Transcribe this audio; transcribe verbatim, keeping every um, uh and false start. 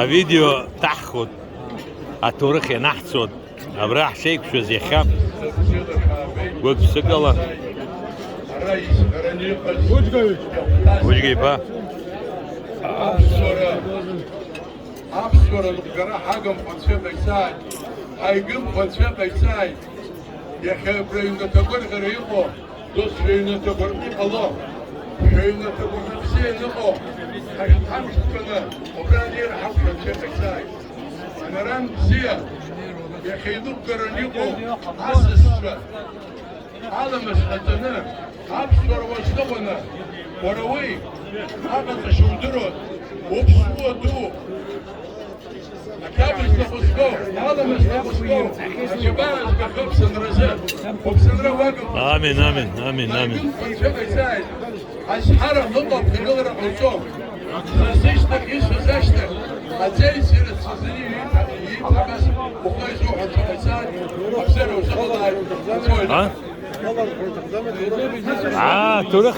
Авидео ҭаҳхуеит, аҭоурых ианаҳҵоит, абра ҳшеиқәшәаз иахьа гәык-ԥсыкала. Уџьга иԥа. Аԥсуара, аԥсуара ныҟәгара ҳагымхәацәа ҟаиҵааит, ҳаигымхәацәа ҟаиҵааит. Иахьа абра аҩнаҭа гәырӷьара иҟоу, досшәа аҩнаҭа гәырӷьа иҟало, шәаҩнаҭа гәырӷьа бзиа аныҟоу, ҳашьҭамшьҭқәаны убра анеира ҳақәшәацәа ҟаиҵааит. Анаран бзиа, иахьа инықәгараны иҟоу асасцәа, аламыс ҟаҵаны, аԥсуара уазныҟәаны, уара уи аҟаҵашьа удыруан, уԥсуа дууп. Ақьабз ныҟәызго, аламыс ныҟәызго, аџьабаа збахьоу Аԥсынразы, уԥсынра уагым. Амин, амин, амин, амин. Аигымхәацәа ҟаиҵааит. Азҳара ныҟәап, ҳжәылара ҟауҵом. Са сышьҭахь, исҳәаз ашьҭахь, аҵеицәа ирацәаӡаны ииҭа-, ииҭагаз ухы изуҳәо анцәа ҟаиҵааит, абзиара узыҟалааит, уцоит. А? А, ҭоурых.